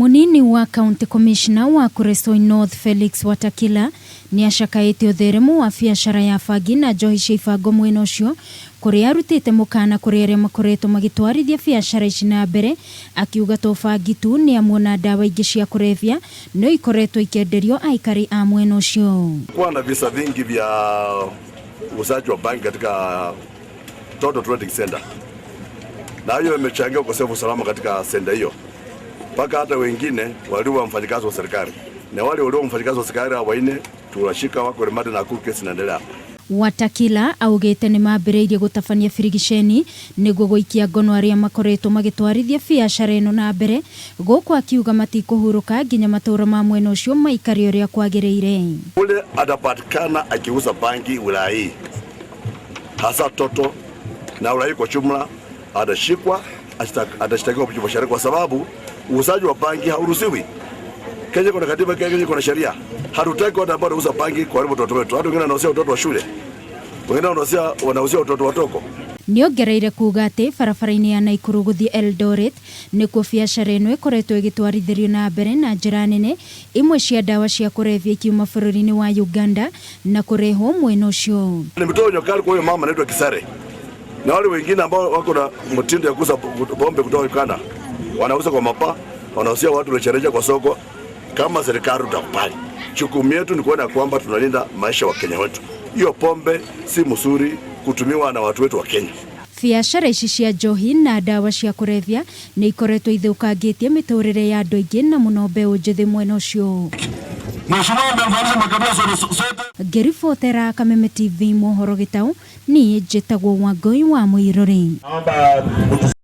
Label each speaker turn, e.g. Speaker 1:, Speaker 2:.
Speaker 1: Munini wa County Commissioner wa Kuresoi North Felix Watakila nĩacakaĩte ũtheremu wa biacara ya bangi na njohi cia ibango mwena ũcio, kũrĩa arutĩte mũkana kũrĩ arĩa makoretwo magĩtwarithia biacara ici na mbere, akiuga to bangi tu nĩamu ona ndawa ingĩ cia kũrebia no ikoretwo ikĩenderio aikari a mwena ũcio.
Speaker 2: Kuwa na visa vingi vya uuzaji wa bangi katika Toto Trading Center, na hiyo imechangia ukosefu wa usalama katika senta hiyo, mpaka hata wengine waliua mfanyikazi wa serikali na wale walio mfanyikazi wa serikali hao wanne tuwashika, wako remand na kesi inaendelea.
Speaker 1: Watakila augĩte nĩ mambĩrĩirie gũtabania birigiceni nĩguo gũikia ngono arĩa makoretwo magĩtwarithia biacara ĩno na mbere, gũkũ akiuga matikũhurũka nginya matũra ma mwena ũcio maikare ũrĩa kwagĩrĩire.
Speaker 2: Ule atapatikana akiuza bangi wilaya hii hasa Toto na wilaya hii kwa jumla, atashikwa, atashtakiwa kwa mujibu wa sheria, kwa sababu uuzaji wa bangi hauruhusiwi. Kenya kuna katiba, Kenya kuna sheria. Hatutaki watu ambao wanauza bangi kuharibu watoto wetu. Hata wengine wanauzia watoto wa shule, wengine wanauzia watoto watoko.
Speaker 1: Nĩongereire kuga atĩ barabara-inĩ ya Naikuru gũthiĩ Eldoret nĩkuo biacara ĩno ĩkoretwo ĩgĩtwarithĩrio na mbere na njĩra nene, imwe cia ndawa cia kũrebia ikiuma bũrũri-inĩ wa Uganda na kũrehwo mwena ũcio.
Speaker 2: Nimetoa onyo kali kwa huyo mama anaitwa Kisare na wale wengine ambao wako na mtindo ya kuuza pombe kutoka Uganda, wanauza kwa mapa, wanauzia watu rejareja kwa soko. Kama serikali tutakubali, jukumu yetu ni kuona kwamba tunalinda maisha wa Kenya wetu. Hiyo pombe si mzuri kutumiwa na watu wetu wa Kenya.
Speaker 1: Biacara ici cia njohi na ndawa cia kũrebia nĩ ikoretwo ithũkangĩtie mĩtũrĩre ya andũ aingĩ na mũno mbeũ njĩthĩ mwena ũcio. Ngĩribotera Kameme TV mohoro gĩtaũ, niĩ njĩtagwo Wangũi wa Mũirũrĩ.